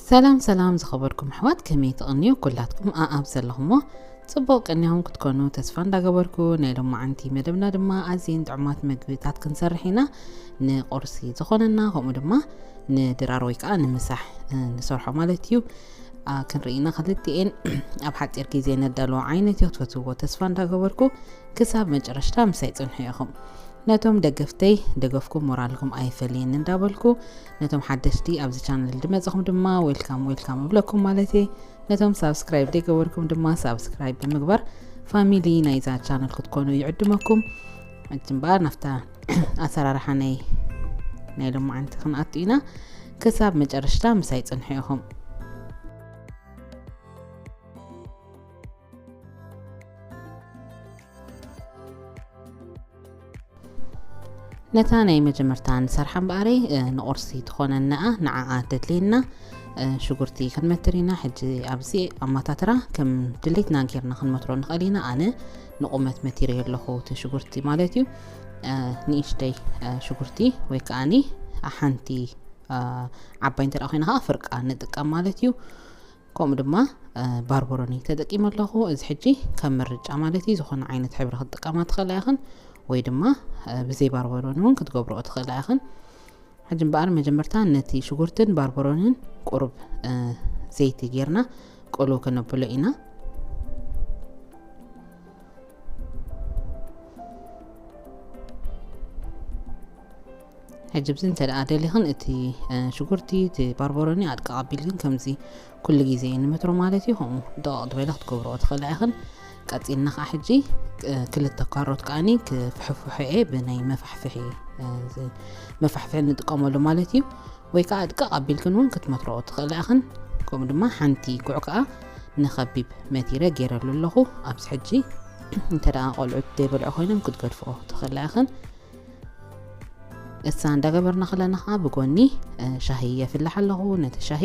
ሰላም ሰላም ዝኸበርኩም ኣሕዋት፣ ከመይ ትቕንዩ? ኩላትኩም ኣኣብ ዘለኹሞ ጽቡቕ ቅንያኹም ክትኮኑ ተስፋ እንዳገበርኩ፣ ናይ ሎማዓንቲ መደብና ድማ ኣዝየን ጥዑማት መግብታት ክንሰርሕ ኢና። ንቁርሲ ዝኾነና፣ ከምኡ ድማ ንድራር ወይ ከዓ ንምሳሕ፣ እ፣ ንሰርሖ ማለት እዩ። ኣ፣ ክንርኢ ኢና። ክልቲኤን ኣብ ሓጺር ግዜ ነዳልዎ ዓይነት እዩ። ክትፈትውዎ ተስፋ እንዳገበርኩ፣ ክሳብ መጨረሽታ ምሳይ ጽንሑ ኢኹም። ነቶም ደገፍተይ፣ ደገፍኩም ሞራልኩም ኣይፈለየኒ እንዳበልኩ፣ ነቶም ሓደሽቲ ኣብዚ ቻነል ዝመጻኹም ድማ ዌልካም ዌልካም እብለኩም ማለት እየ። ነቶም ሳብስክራይብ ዘይገበርኩም ድማ ሳብስክራይብ ብምግባር ፋሚሊ ናይዛ ቻነል ክትኮኑ ይዕድመኩም። ሕጂ እምበኣር ናብታ ኣሰራርሓ ናይ፣ ናይ ሎማዓንቲ ክንኣቱ ኢና። ክሳብ መጨረሽታ ምሳይ ጽንሑ ኢኹም። ነታ ናይ መጀመርታ ንሰርሓ እምበኣረይ፣ እ፣ ንቁርሲ ትኾነና፣ ንዓኣ ተድልየና፣ እ፣ ሽጉርቲ ክንመትር ኢና። ሕጂ ኣብዚ ኣማታትራ ከም ድሌትና ጌርና ክንመትሮ ንኽእል ኢና። ኣነ ንቑመት መቲረ ኣለኹ እቲ ሽጉርቲ ማለት እዩ። እ፣ ንእሽተይ፣ እ፣ ሽጉርቲ ወይ ከዓኒ ሓንቲ፣ እ፣ ዓባይ እንተ ደኣ ኮይና ከዓ ፍርቃ ንጥቀም ማለት እዩ። ከምኡ ድማ፣ እ፣ ባርበሮኒ ተጠቂመ ኣለኹ። እዚ ሕጂ ከም ምርጫ ማለት እዩ። ዝኾነ ዓይነት ሕብሪ ክትጥቀማ ትኽእላ ኢኽን፣ ወይ ድማ፣ እ፣ ብዘይ ባርበሮኒ እውን ክትገብርኦ ትኽእላ ኢኽን። ሕጂ እምበኣር መጀመርታ ነቲ ሽጉርትን ባርበሮንን ቁሩብ፣ እ፣ ዘይቲ ጌርና ቅልው ከነብሎ ኢና። ሕጂ ብዚ እንተ ደኣ ደሊኽን እቲ፣ እ፣ ሽጉርቲ፣ እቲ ባርበሮኒ ኣድቅቕ ኣቢልክን ከምዚ ኩሉ ግዜ ንመትሮ ማለት እዩ። ከምኡ ደቐቕ ዝበለ ክትገብርኦ ትኽእላ ኢኽን። ቀጺልና ኸዓ ሕጂ፣ እ፣ ክልተ ካሮት ከዓኒ ክፍሕፍሖ እየ ብናይ መፋሕፍሒ፣ እ፣ ዝ-፣ መፋሕፍሒ ንጥቀመሉ ማለት እዩ። ወይ ከኣ ኣድቅቕ ኣቢልክን እውን ክትመትርኦ ትኽእላ ኢኽን። ከምኡ ድማ ሓንቲ ጉዕ ከኣ ንኸቢብ መቲረ ገይረሉ ኣለኹ። ኣብዚ ሕጂ እንተ ደኣ ቆልዑት ዘይበልዑ ኮይኖም ክትገድፍኦ ትኽእላ ኢኽን። እሳ እንዳገበርና ከለና ኸዓ ብጎኒ፣ እ፣ ሻሂ የፍልሕ ኣለኹ። ነቲ ሻሂ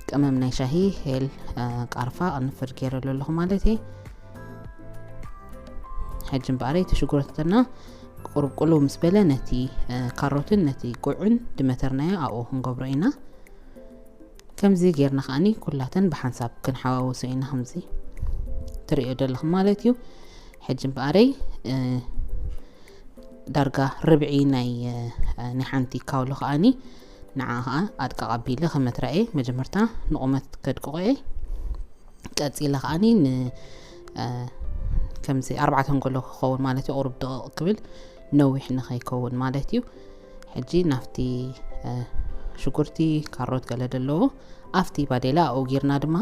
ቅመም ናይ ሻሂ ሄል፣ እ፣ ቃርፋ ቅንፍር ገይረሉ ኣለኹ ማለት እየ። ሕጂ እምበኣረይ እቲ ሽጉርትና ቁሩብ ቅልው ምስ በለ ነቲ፣ እ፣ ካሮትን ነቲ ጉዕን ድመተርናዮ ኣብኡ ክንገብሮ ኢና። ከምዚ ጌርና ከዓኒ ኩላተን ብሓንሳብ ክንሓዋውሶ ኢና፣ ከምዚ ትርእዮ ዘለኹም ማለት እዩ። ሕጂ እምበኣረይ፣ እ፣ ዳርጋ ርብዒ ናይ፣ እ፣ ናይ ሓንቲ ካውሎ ከዓኒ ንዓ ከኣ ኣድቅቕ ኣቢለ ከመትራ እየ። መጀመርታ ንቑመት ከድቅቖ እየ። ቀጺለ ከዓኒ ን-፣ እ፣ ከምዚ ኣርባዕተ ኣንጎሎ ክኸውን ማለት እዩ። ቁሩብ ድቕቕ ክብል ነዊሕ ንኸይከውን ማለት እዩ። ሕጂ ናብቲ፣ እ፣ ሽጉርቲ፣ ካሮት ገለ ዘለዎ ኣብቲ ባዴላ ኣብኡ ጌርና ድማ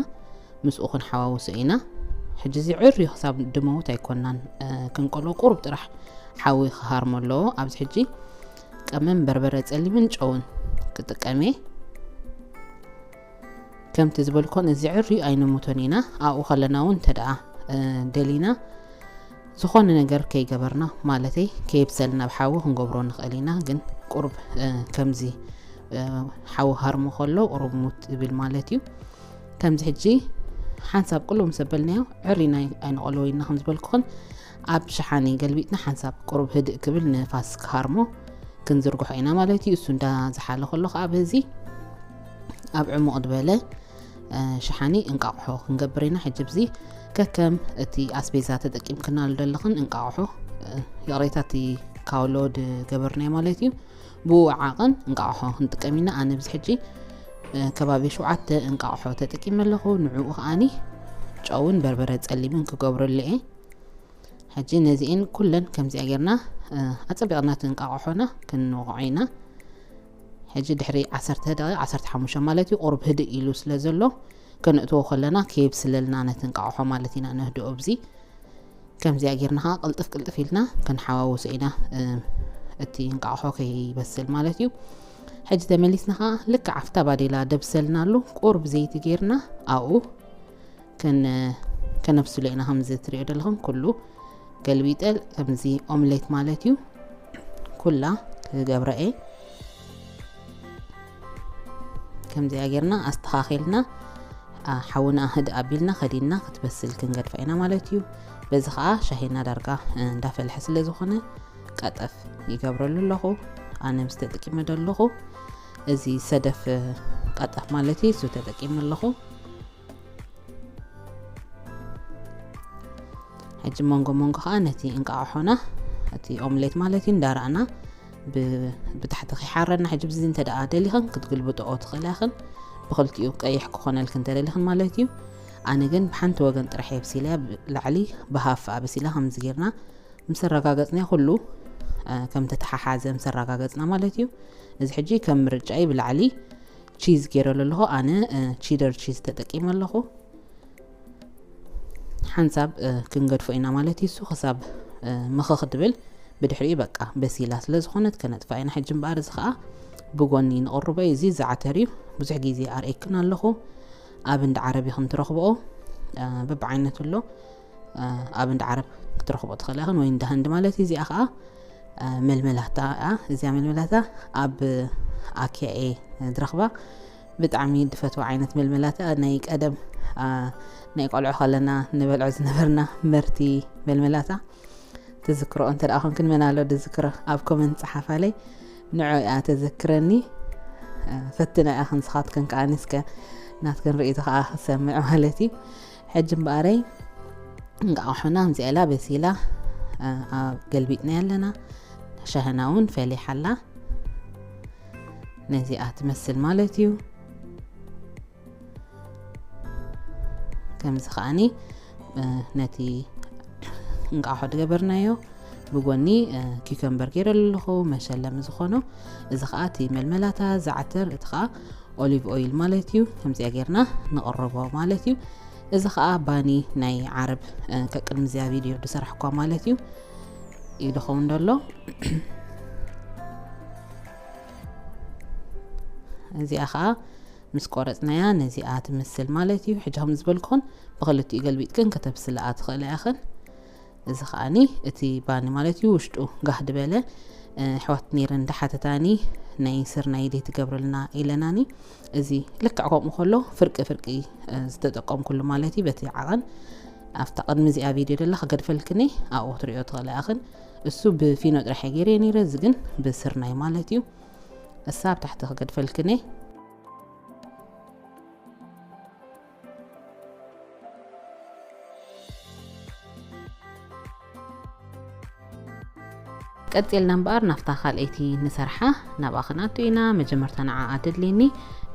ምስኡ ክንሓዋውሶ ኢና። ሕጂ እዚ ዕርዩ ክሳብ ድመውት ኣይኮናን፣ እ፣ ክንቀልዎ ቁሩብ ጥራሕ ሓዊ ክሃርሞ ኣለዎ። ኣብዚ ሕጂ ቀመም በርበረ ጸሊምን ጨውን ክጥቀም እየ። ከምቲ ዝበልኩን እዚ ዕርዩ ኣይነሙቶን ኢና። ኣብኡ ከለና እውን እንተ ደኣ፣ እ፣ ደሊና ዝኾነ ነገር ከይገበርና፣ ማለተይ ከየብሰልና ኣብ ሓዊ ክንገብሮ ንኽእል ኢና። ግን ቁሩብ፣ እ፣ ከምዚ፣ እ፣ ሓዊ ሃርሞ ከሎ ቁሩብ ሙት ይብል ማለት እዩ። ከምዚ ሕጂ ሓንሳብ ቅልው ምስ ኣበልናዮ ዕርዩ ናይ-፣ ኣይንቐልዎ ኢና። ከም ዝበልኩኽን ኣብ ሸሓኒ ገልቢጥና ሓንሳብ ቁሩብ ህድእ ክብል ንፋስ ክሃርሞ ክንዝርግሖ ኢና ማለት እዩ። እሱ እንዳ ዝሓለ ከሎ ከኣ በዚ ኣብ ዕሙቕ ዝበለ፣ እ፣ ሸሓኒ እንቃቑሖ ክንገብር ኢና። ሕጂ ኣብዚ ከከም እቲ ኣስቤዛ ተጠቂምክናሉ ዘለኽን እንቃቑሖ፣ እ፣ ይቕሬታ፣ እቲ ካውሎ ድገበርናዮ ማለት እዩ። ብኡ ዓቕን እንቃቑሖ ክንጥቀም ኢና። ኣነ ኣብዚ ሕጂ፣ እ፣ ከባቢ ሸውዓተ እንቃቑሖ ተጠቂመ ኣለኹ። ንዕኡ ከዓኒ ጨውን በርበረ ጸሊምን ክገብረሉ እየ። ሕጂ ነዚኤን ኩለን ከምዚኣ ጌርና፣ እ፣ ኣጸቢቕና እቲ እንቃቑሖና ክንወቕዖ ኢና። ሕጂ ድሕሪ ዓሰርተ ደቂቕ፣ ዓሰርተ ሓሙሽተ ማለት እዩ፣ ቁሩብ ህድእ ኢሉ ስለ ዘሎ፣ ከነእትዎ ከለና ከየብስለልና ነቲ እንቃቑሖ ማለት ኢና ነህድኦ። ኣብዚ ከምዚኣ ጌርና ኸዓ ቅልጥፍ ቅልጥፍ ኢልና ክንሓዋውሶ ኢና፣ እ፣ እቲ እንቃቑሖ ከይበስል ማለት እዩ። ሕጂ ተመሊስና ኸዓ ልክዕ ኣብታ ባዴላ ደብሰልናሉ ቁሩብ ዘይቲ ጌርና ኣብኡ ከን-፣ ከነብስሎ ኢና። ከምዚ ትሪኦ ዘለኹም ኩሉ ገልቢጠ ከምዚ ኦምሌት ማለት እዩ። ኩላ ክገብራ እየ። ከምዚኣ ጌርና ኣስተኻኺልና፣ ኣ፣ ሓውና ህድእ ኣቢልና ከዲንና ክትበስል ክንገድፋ ኢና ማለት እዩ። በዚ ኸዓ ሻሂና ዳርጋ፣ እ፣ እንዳፈልሐ ስለ ዝኾነ ቀጠፍ ይገብረሉ ኣለኹ። ኣነ ምስ ተጠቂመ ዘለኹ እዚ ሰደፍ፣ እ፣ ቀጠፍ ማለት እዩ፣ እሱ ተጠቂመ ኣለኹ። ሕጂ መንጎ መንጎ ከዓ ነቲ እንቃቕሖና፣ እቲ ኦምሌት ማለት እዩ፣ እንዳረኣና ብ-፣ ብታሕቲ ከይሓረና። ሕጂ ብዚ እንተ ደኣ ደሊኽን ክትግልብጥኦ ትኽእላ ኢኽን፣ ብኽልቲኡ ቀይሕ ክኾነልክን እንተ ደሊኽን ማለት እዩ። ኣነ ግን ብሓንቲ ወገን ጥራሕ እየ ኣብሲለያ፣ ብላዕሊ ብሃፍ ኣብሲላ ከምዚ ጌርና ምስ ኣረጋገጽና ኩሉ፣ እ፣ ከም ተተሓሓዘ ምስ ኣረጋገጽና ማለት እዩ። እዚ ሕጂ ከም ምርጫ እዩ፣ ብላዕሊ ቺዝ ገይረሉ ኣለኹ። ኣነ፣ እ፣ ቺደር ቺዝ ተጠቂመ ኣለኹ። ሓንሳብ፣ እ፣ ክንገድፎ ኢና ማለት እዩ። እሱ ክሳብ፣ እ፣ ምኽኽ ድብል ብድሕሪኡ በቃ በሲላ ስለ ዝኾነት ከነጥፋ ኢና። ሕጂ እምበኣር እዚ ኸኣ ብጎኒ ንቕርቦ እዩ። እዚ ዘዓተር እዩ። ብዙሕ ግዜ ኣርእየክን ኣለኹ። ኣብ እንዳ ዓረብ ኢኽን ትረኽብኦ፣ እ፣ በብዓይነቱ ኣሎ። እ፣ ኣብ እንዳ ዓረብ ክትረኽቦ ትኽእላ ኢኽን ወይ እንዳ ህንዲ ማለት እዩ። እዚኣ ኸኣ፣ እ፣ መልመላታ እያ። እዚኣ መልመላታ ኣብ ኣኪያ እየ ዝረኽባ። ብጣዕሚ ድፈትዋ ዓይነት መልመላታ ናይ ቀደም፣ እ፣ ናይ ቆልዑ ከለና ንበልዖ ዝነበርና መርቲ መልመላታ ትዝክሮ እንተ ደኣ ኾንክን፣ መን ኣሎ ድዝክሮ ኣብ ኮመንት ጸሓፋለይ። ንዑ እያ ተዘክረኒ። እ፣ ፈትና እያ ክንስኻትክን ከኣ ንስከ ናትክን ርእይቶ ከኣ ክሰምዕ ማለት እዩ። ሕጂ እምበኣረይ እንቃቑሖና ከምዚኣ ኢላ በሲላ፣ እ፣ ኣብ ገልቢጥና ኣለና። ሻህና እውን ፈሊሓ ኣላ። ነዚኣ ትመስል ማለት እዩ። ከምዚ ከኣኒ፣ እ፣ ነቲ እንቃቑሖ ዝገበርናዮ ብጎኒ፣ እ፣ ኪከምበር ገይረ ኣለኹ፣ መሸለሚ ዝኾኖ። እዚ ከኣ እቲ መልመላታ፣ ዛዕተር፣ እቲ ከኣ ኦሊቭ ኦይል ማለት እዩ። ከምዚኣ ጌርና ንቕርቦ ማለት እዩ። እዚ ከኣ ባኒ ናይ ዓረብ፣ እ፣ ከቅድሚ እዚኣ ቪድዮ ዝሰራሕኳ ማለት እዩ። እዩ ዝኸውን ዘሎ። እዚኣ ከኣ ምስ ቆረጽናያ ነዚኣ ትመስል ማለት እዩ። ሕጂ ከም ዝበልኩን ብኽልቲኡ ገልቢጥክን ከተብስልኣ ትኽእላ ኢኽን። እዚ ከኣኒ እቲ ባኒ ማለት እዩ፣ ውሽጡ ጋህ ዝበለ፣ እ፣ ኣሕዋት ነይረን እንዳሓተታኒ ናይ ስርናይ ደይ ትገብርልና ኢለናኒ። እዚ ልክዕ ከምኡ ከሎ ፍርቂ ፍርቂ፣ እ፣ ዝተጠቀምኩሉ ማለት እዩ። በቲ ዓቐን ኣብታ ቅድሚ እዚኣ ቪድዮ ደላ ክገድፈልክኒ ኣብኡ ክትሪኦ ትኽእላ ኢኽን። እሱ ብፊኖ ጥራሕ እየ ገይረ ነይረ፣ እዚ ግን ብስርናይ ማለት እዩ። እሳ ኣብ ታሕቲ ክገድፈልክኒ። ቀጺልና እምበኣር ናብታ ካልኣይቲ ንሰርሓ ናብኣ ክንኣቱ ኢና። መጀመርታ ንዓኣ ኣደድልየኒ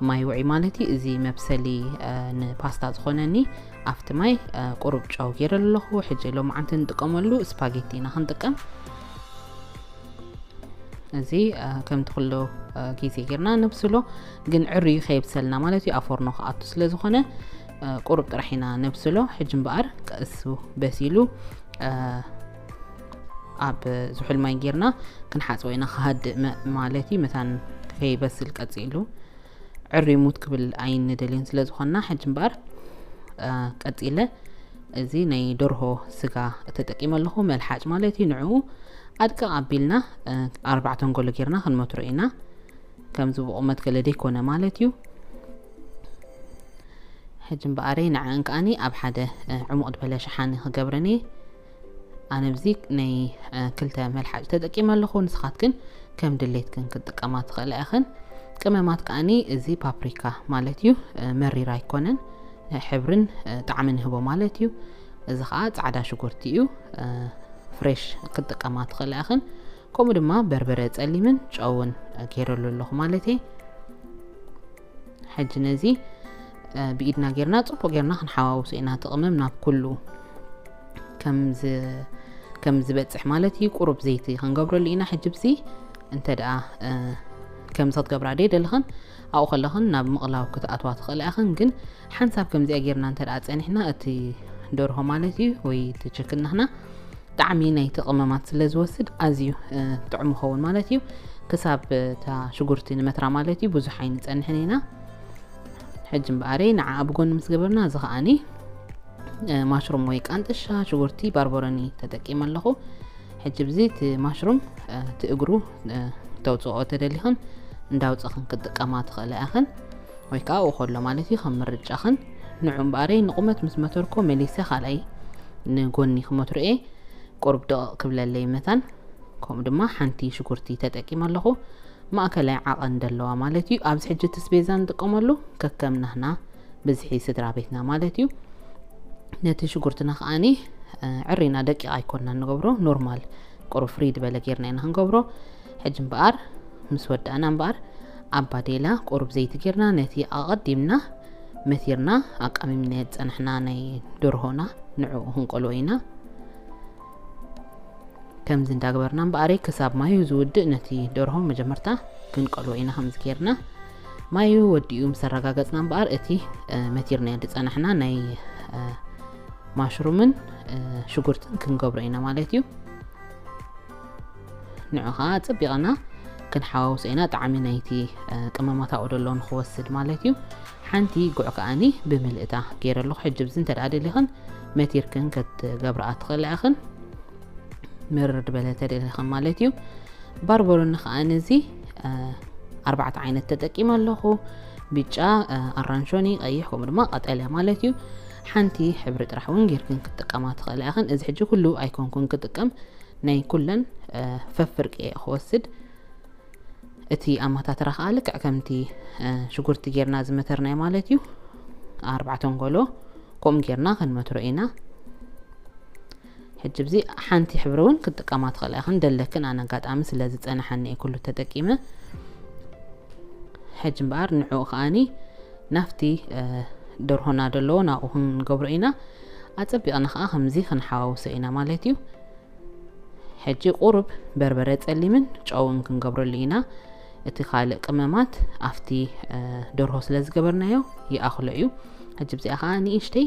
ማይ ውዒ ማለት እዩ። እዚ መብሰሊ፣ እ፣ ንፓስታ ዝኾነኒ ኣብቲ ማይ፣ እ፣ ቁሩብ ጨው ገይረ ኣለኹ። ሕጂ ሎማዓንቲ ንጥቀመሉ ስፓጌቲ ኢና ክንጥቀም። እዚ፣ እ፣ ከምቲ ኩሉ፣ እ፣ ግዜ ጌርና ነብስሎ፣ ግን ዕርዩ ከየብሰልና ማለት እዩ። ኣብ ፎርኖ ክኣቱ ስለ ዝኾነ፣ እ፣ ቁሩብ ጥራሕ ኢና ነብስሎ። ሕጂ እምበኣር ቀሱ በሲሉ፣ እ፣ ኣብ ዝሑል ማይ ጌርና ክንሓጽቦ ኢና፣ ክሃድእ መ-፣ ማለት እዩ። መታን ከይበስል ቀጺሉ ዕርዩ ሙት ክብል ኣይንደልዮን ስለ ዝኾንና፣ ሕጂ እምበኣር፣ እ፣ ቀጺለ እዚ ናይ ደርሆ ስጋ ተጠቂመ ኣለኹ፣ መልሓጭ ማለት እዩ። ንዕኡ ኣድቅቕ ኣቢልና፣ እ፣ ኣርባዕተ ኣንጎሎ ጌርና ክንመትሮ ኢና። ከምዚ ብቑመት ገለ ደይኮነ ማለት እዩ። ሕጂ እምበኣረይ ንዕአን ከኣኒ ኣብ ሓደ፣ እ፣ ዕሙቕ ዝበለ ሸሓኒ ክገብረን እየ። ኣነ ኣብዚ ናይ፣ እ፣ ክልተ መልሓጭ ተጠቂመ ኣለኹ። ንስኻትክን ከም ድሌትክን ክትጥቀማ ትኽእላ ኢኽን። ቅመማት ከኣኒ እዚ ፓፕሪካ ማለት እዩ፣ እ፣ መሪር ኣይኮነን፣ እ፣ ሕብርን፣ እ፣ ጣዕምን ይህቦ ማለት እዩ። እዚ ኸኣ ጻዕዳ ሽጉርቲ እዩ፣ እ፣ ፍሬሽ ክትጥቀማ ትኽእላ ኢኽን። ከምኡ ድማ በርበረ ጸሊምን ጨውን፣ እ፣ ገይረሉ ኣለኹ ማለት እየ። ሕጂ ነዚ፣ እ፣ ብኢድና ጌርና ጽቡቕ ጌርና ክንሓዋውሶ ኢና። እቲ ቅመም ናብ ኩሉ ከም ዝ-፣ ከም ዝበጽሕ ማለት እዩ። ቁሩብ ዘይቲ ክንገብረሉ ኢና። ሕጂ ብዚ እንተ ደኣ፣ እ፣ ከምዚ ክትገብራ ደይ ደለኽን ኣብኡ ከለኽን ናብ ምቕላው ክትኣትዋ ትኽእላ ኢኽን። ግን ሓንሳብ ከምዚኣ ጌርና እንተ ደኣ ጸኒሕና እቲ ደርሆ ማለት እዩ ወይ እቲ ችክን ናህና ጣዕሚ ናይቲ ቅመማት ስለ ዝወስድ ኣዝዩ፣ እ፣ ጥዑም ይኸውን ማለት እዩ። ክሳብ እታ ሽጉርቲ ንመትራ ማለት እዩ ብዙሕ ኣይንጸንሕን ኢና። ሕጂ እምበኣረይ ንዓ ኣብ ጎኒ ምስ ገበርና፣ እዚ ኸኣኒ፣ እ፣ ማሽሩም ወይ ቃንጥሻ ሽጉርቲ ባርበሮኒ ተጠቂመ ኣለኹ። ሕጂ ብዚ እቲ ማሽሩም፣ እ፣ እቲ እግሩ፣ እ፣ ተውፅኦ ተደሊኽን እንዳውፅኽን ክትጥቀማ ትኽእላ ኢኽን። ወይ ከዓ ኣብኡ ከሎ ማለት እዩ ከም ምርጫኽን። ንዑ እምበኣረይ ንቑመት ምስ መተርኮ መሊሰ ካልኣይ ንጎኒ ክመትሮ እየ። ቁሩብ ደቐቕ ክብለለይ መታን። ከምኡ ድማ ሓንቲ ሽጉርቲ ተጠቂመ ኣለኹ። ማእከላይ ዓቐን ደለዋ ማለት እዩ። ኣብዚ ሕጂ እቲ ስቤዛ ንጥቀመሉ ከከም ናህና ብዝሒ ስድራ ቤትና ማለት እዩ። ነቲ ሽጉርትና ከኣኒ፣ እ፣ ዕሪና ደቂቕ ኣይኮንና ንገብሮ፣ ኖርማል ቁሩብ ፍሪ ዝበለ ጌርና ኢና ክንገብሮ። ሕጂ እምበኣር ምስ ወዳእና እምበኣር ኣብ ባዴላ ቁሩብ ዘይቲ ጌርና ነቲ ኣቐዲምና መቲርና ኣቃሚምና ዝጸናሕና ናይ ደርሆና ንዕኡ ክንቆልዎ ኢና። ከምዚ እንዳገበርና እምበኣረይ ክሳብ ማዩ ዝውድእ ነቲ ደርሆ መጀመርታ ክንቀልዎ ኢና። ከምዚ ጌርና ማዩ ወዲኡ ምስ ኣረጋገጽና እምበኣር እቲ፣ እ፣ መቲርናዮ ዝጸናሕና ናይ፣ እ፣ ማሽሩምን፣ እ፣ ሽጉርትን ክንገብሮ ኢና ማለት እዩ። ንዑ ኸዓ ኣጸቢቕና ክንሓዋውሶ ኢና፣ ጣዕሚ ናይቲ፣ እ፣ ቅመማት ኣብኡ ዘሎ ንኽወስድ ማለት እዩ። ሓንቲ ጉዕ ከኣኒ ብምልእታ ገይረ ኣለኹ። ሕጂ ብዚ እንተ ደኣ ደሊኽን መቲርክን ክትገብርኣ ትኽእላ ኢኽን። ምርር ዝበለ ተደሊኽን ማለት እዩ። ባርበሮኒ ከኣ ነዚ፣ እ፣ ኣርባዕተ ዓይነት ተጠቂመ ኣለኹ። ብጫ፣ እ፣ ኣራንሾኒ፣ ቀይሕ፣ ከምኡ ድማ ቀጠልያ ማለት እዩ። ሓንቲ ሕብሪ ጥራሕ እውን ጌርክን ክትጥቀማ ትኽእላ ኢኽን። እዚ ሕጂ ኩሉ ኣይኮንኩን ክጥቀም፣ ናይ ኩለን፣ እ፣ ፈፍርቂ እየ ክወስድ። እቲ ኣማታትራ ከኣ ልክዕ ከምቲ፣ እ፣ ሽጉርቲ ጌርና ዝመተርናዮ ማለት እዩ። ኣርባዕተ ኣንጎሎ ከምኡ ጌርና ክንመትሮ ኢና። ሕጂ ብዚ ሓንቲ ሕብሪ እውን ክትጥቀማ ትኽእላ ኢኽን፣ ደለክን። ኣነ ኣጋጣሚ ስለ ዝጸንሓኒ እየ ኩሉ ተጠቂመ። ሕጂ እምበኣር ንዕኡ ከኣኒ ናብቲ፣ እ፣ ደርሆና ደለዎ ናብኡ ክንገብሮ ኢና። ኣጸቢቕና ከኣ ከምዚ ክንሓዋውሶ ኢና ማለት እዩ። ሕጂ ቁሩብ በርበረ ጸሊምን ጨውን ክንገብረሉ ኢና። እቲ ካልእ ቅመማት ኣብቲ፣ እ፣ ደርሆ ስለ ዝገበርናዮ ይኣኽሎ እዩ። ሕጂ ብዚኣ ከኣ ንእሽተይ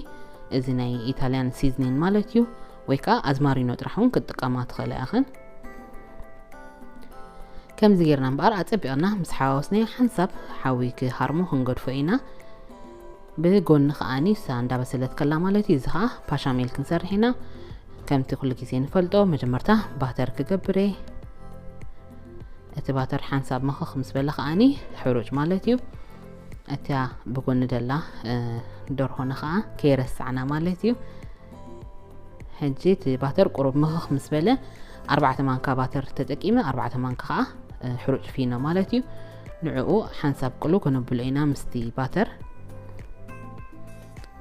እዚ ናይ ኢታልያን ሲዝኒን ማለት እዩ፣ ወይ ከኣ ኣዝማሪኖ ጥራሕ እውን ክትጥቀማ ትኽእላ ኢኽን። ከምዚ ጌርና እምበኣር ኣጸቢቕና ምስ ሓዋወስናዮ ሓንሳብ ሓዊ ክሃርሞ ክንገድፎ ኢና። ብጎኒ ከኣ ኒሳ እንዳበሰለት ከላ ማለት እዩ። እዚ ከኣ ፓሻሜል ክንሰርሕ ኢና። ከምቲ ኩሉ ግዜ ንፈልጦ፣ መጀመርታ ባተር ክገብር እየ። እቲ ባተር ሓንሳብ መኸኽ ምስ በለ ከኣኒ ሕሩጭ ማለት እዩ። እታ ብጎኒ ደላ፣ እ፣ ደርሆና ከኣ ከይረሳዕና ማለት እዩ። ሕጂ እቲ ባተር ቁሩብ መኸኽ ምስ በለ፣ ኣርባዕተ ማንካ ባተር ተጠቂመ፣ ኣርባዕተ ማንካ ከኣ፣ እ፣ ሕሩጭ ፊኖ ማለት እዩ። ንዕኡ ሓንሳብ ቅሉ ከነብሎ ኢና ምስቲ ባተር።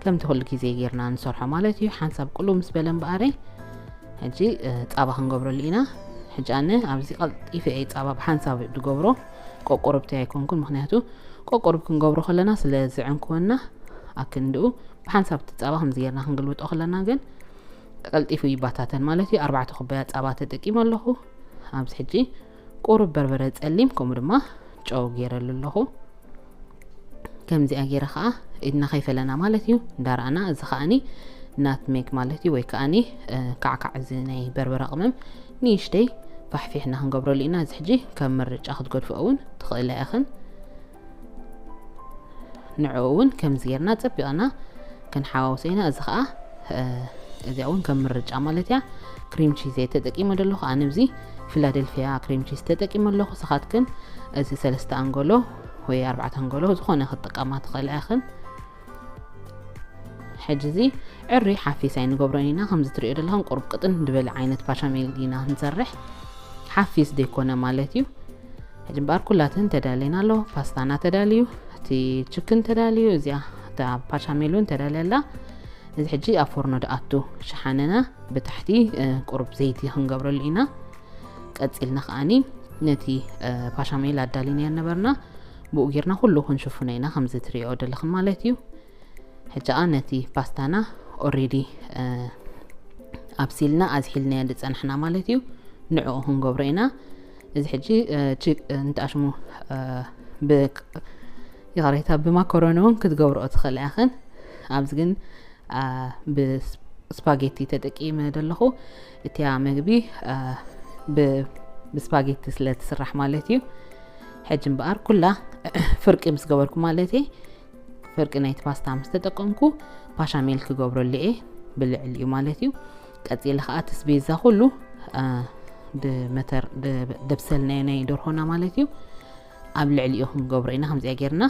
ከምቲ ኩሉ ግዜ ጌርና ንሰርሖ ማለት እዩ። ሓንሳብ ቅሉ ምስ በለ እምበኣረይ፣ ሕጂ፣ እ፣ ጻባ ክንገብረሉ ኢና። ሕጂ ኣነ ኣብዚ ቀልጢፈ እየ ጻባ ብሓንሳብ ዝገብሮ፣ ቆቁርብቲ ኣይኮንኩን። ምኽንያቱ ቆቁርብ ክንገብሮ ከለና ስለ ዝዕንክወና፣ ኣክንድኡ ብሓንሳብ እቲ ጻባ ከምዚ ጌርና ክንግልብጦ ከለና ግን ቀልጢፉ ይባታተን ማለት እዩ። ኣርባዕተ ኩባያ ጻባ ተጠቂመ ኣለኹ። ኣብዚ ሕጂ ቁሩብ በርበረ ጸሊም ከምኡ ድማ ጨው ጌረሉ ኣለኹ። ከምዚኣ ጌረ ከኣ ኢድና ከይፈለና ማለት እዩ እንዳረኣና። እዚ ከኣኒ ናትሜግ ማለት እዩ፣ ወይ ከኣኒ፣ እ፣ ካዕካዕ፣ እዚ ናይ በርበረ ቅመም ንእሽተይ ፋሕፊሕና ክንገብረሉ ኢና። እዚ ሕጂ ከም ምርጫ ክትገድፍኦ እውን ትኽእላ ኢኽን። ንዕኡ እውን ከምዚ ጌርና ጸቢቕና ክንሓዋውሶ ኢና። እዚ ኸኣ፣ እ፣ እዚኣ እውን ከም ምርጫ ማለት እያ። ክሪም ቺዝ እየ ተጠቂመ ዘለኹ። ኣነ ኣብዚ ፊላደልፊያ ክሪም ቺዝ ተጠቂመ ኣለኹ። ንስኻትክን እዚ ሰለስተ ኣንጎሎ ወይ ኣርባዕተ ኣንጎሎ ዝኾነ ክትጥቀማ ትኽእላ ኢኽን። ሕጂ እዚ ዕሪ ሓፊስ ኣይንገብሮን ኢና። ከምዚ ትሪኦ ዘለኹም ቁሩብ ቅጥን ዝበለ ዓይነት ፓሻሜል ኢና ክንሰርሕ። ሓፊስ ዘይኮነ ማለት እዩ። ሕጂ እምበኣር ኩላተን ተዳልየን ኣሎ። ፓስታና ተዳልዩ፣ እቲ ችክን ተዳልዩ፣ እዚኣ እታ ፓሻሜል እውን ተዳልያ ኣላ። እዚ ሕጂ ኣብ ፎርኖ ድኣቱ ሸሓነና ብታሕቲ፣ እ፣ ቁሩብ ዘይቲ ክንገብረሉ ኢና። ቀጺልና ከኣኒ ነቲ፣ እ፣ ፓሻሜል ኣዳሊናዮ ነበርና፣ ብኡ ጌርና ኩሉ ክንሽፍኖ ኢና፣ ከምዚ ትሪኦ ዘለኽን ማለት እዩ። ሕጂ ከኣ ነቲ ፓስታና ኦሬዲ፣ እ፣ ኣብሲልና ኣዝሒልናዮ ዝጸናሕና ማለት እዩ። ንዕኡ ክንገብሮ ኢና። እዚ ሕጂ፣ እ፣ ቺ-፣ እ፣ እንተኣሽሙ፣ እ፣ ብ-፣ ይቕሬታ፣ ብማኮሮኒ እውን ክትገብርኦ ትኽእላ ኢኽን። ኣብዚ ግን፣ እ፣ ብስ-፣ ስፓጌቲ ተጠቂመ ዘለኹ። እቲያ መግቢ፣ እ፣ ብ-፣ ብስፓጌቲ ስለ ትስራሕ ማለት እዩ። ሕጂ እምበኣር ኩላ ፍርቂ ምስ ገበርኩ ማለት እየ፣ ፍርቂ ናይቲ ፓስታ ምስ ተጠቀምኩ ፓሻሜል ክገብረሉ እየ ብልዕሊኡ ማለት እዩ። ቀጺለ ከኣ እቲ ስቤዛ ኩሉ፣ እ፣ ድመተር-፣ ድ-፣ ደብሰልናዮ ናይ ደርሆና ማለት እዩ ኣብ ልዕሊኡ ክንገብሮ ኢና። ከምዚኣ ጌርና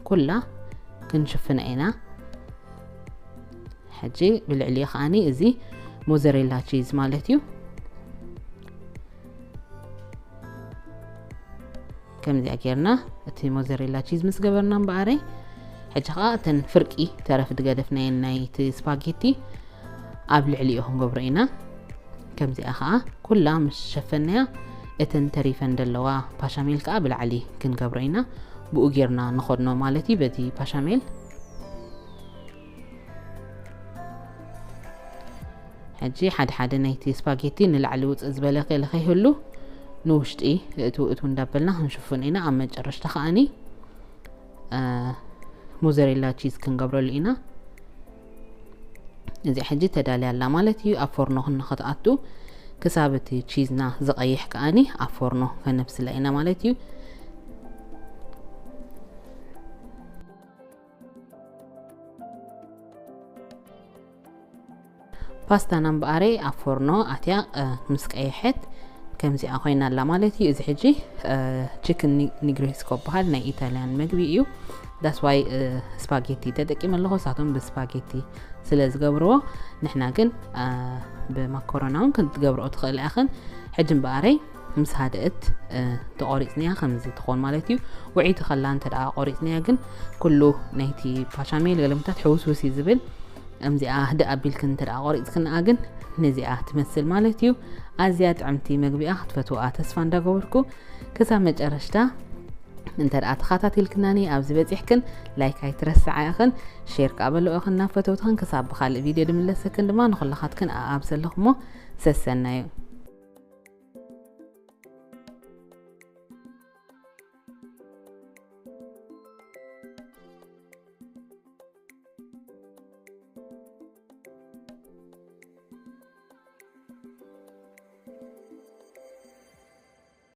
ኩላ ክንሽፍና ኢና። ሕጂ ብልዕሊኡ ከኣኒ እዚ ሞዘሬላ ቺዝ ማለት እዩ። ከምዚኣ ጌርና እቲ ሞዘሬላ ቺዝ ምስ ገበርና እምበኣረይ፣ ሕጂ ኸዓ እተን ፍርቂ ተረፍ ዝገደፍናየን ናይቲ ስፓጌቲ ኣብ ልዕሊኡ ክንገብሮ ኢና። ከምዚኣ ኸዓ ኩላ ምስ ሸፈናያ፣ እተን ተሪፈን ዘለዋ ፓሻሜል ከኣ ብላዕሊ ክንገብሮ ኢና። ብኡ ጌርና ንኸድኖ ማለት እዩ፣ በቲ ፓሻሜል። ሕጂ ሓደ ሓደ ናይቲ ስፓጌቲ ንላዕሊ ውፅእ ዝበለ ከለ ከይህሉ፣ ንውሽጢ እቱ እቱ እንዳበልና ክንሽፍን ኢና። ኣብ መጨረሽታ ከኣኒ፣ እ፣ ሞዘሬላ ቺዝ ክንገብረሉ ኢና። እዚኣ ሕጂ ተዳልያ ኣላ ማለት እዩ። ኣብ ፎርኖ ክንኸትኣቱ ክሳብ እቲ ቺዝና ዝቐይሕ ከኣኒ ኣብ ፎርኖ ከነብስላ ኢና ማለት እዩ። ፓስታና እምበኣረይ ኣብ ፎርኖ ኣትያ፣ እ፣ ምስ ቀይሐት ከምዚኣ ኮይና ኣላ ማለት እዩ። እዚ ሕጂ፣ እ፣ ቺክን ኒ-፣ ኒግሬስኮ በሃል ናይ ኢታልያን መግቢ እዩ። ዳስ ዋይ፣ እ፣ ስፓጌቲ ተጠቂመ ኣለኹ። እሳቶም ብስፓጌቲ ስለ ዝገብርዎ፣ ንሕና ግን፣ እ፣ ብማኮሮና እውን ክትገብርኦ ትኽእላ ኢኽን። ሕጂ እምበኣረይ ምስ ሃደእት፣ እ፣ ተቖሪጽንያ ከምዚ ትኾን ማለት እዩ። ውዕይቲ ከላ እንተ ደኣ ቆሪጽንያ ግን ኩሉ ናይቲ ፓሻሜል ገለምታት ሕውስውስ እዩ ዝብል። እምዚኣ ህድእ ኣቢልክን እንተ ደኣ ቆሪጽክንኣ ግን ነዚኣ ትመስል ማለት እዩ። ኣዝያ ጥዕምቲ መግቢኣ ክትፈትውኣ ተስፋ እንዳገበርኩ፣ ክሳብ መጨረሽታ እንተ ደኣ ተኸታቲልክናኒ ኣብዚ በጺሕክን፣ ላይክ ኣይትረስዓ ኢኽን፣ ሼር ከኣ በልኦ ኢኽን ናብ ፈተውትኽን። ክሳብ ብኻልእ ቪድዮ ድምለሰክን ድማ ንኹላኻትክን ኣብ ዘለኹሞ ሰሰናዩ።